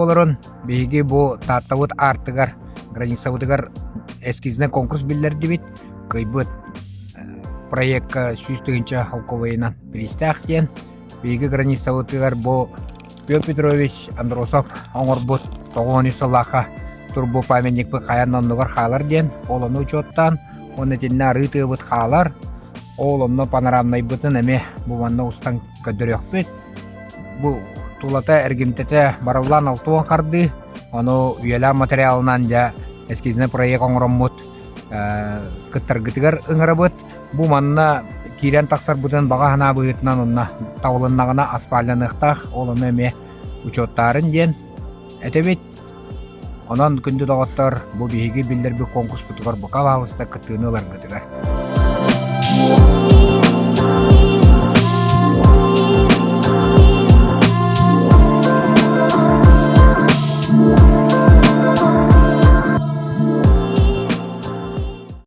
буоларын биһиги бу Тааттабыт аартыгар, границабытыгар эскизнай конкурс биллэрдибит. Кыайбыт проекка 100 000 холкуобайынан бириистээх диэн. Биһиги границабытыгар бу Петр Петрович Андросов оҥорбут 93 сыллаахха турбу памятникпыт хайан оннугар хаалар диэн ол ону учуоттаан уонна итиннэ арыы тыабыт хаалар ол онно панорамнайбытын эмиэ бу манна устан көрдөрүөхпүт бу тулата эргимтэтэ барыллаан 60 хардыы ону үйэлээх материалынан дьэ эскизнай проект оҥороммут кыттаргытыгар ыҥырабыт Бу манна киирэн тахсарбытын баҕа санаа быһыытынан онно табылыннаҕына асфальтаныахтаах, ол ону эмиэ учуоттаарын диэн этэбит. Онон күндү доҕоттор, бу биһиги биллэрбит конкурспутугар бука баһаалыста кыттыыны ыларгытыгар.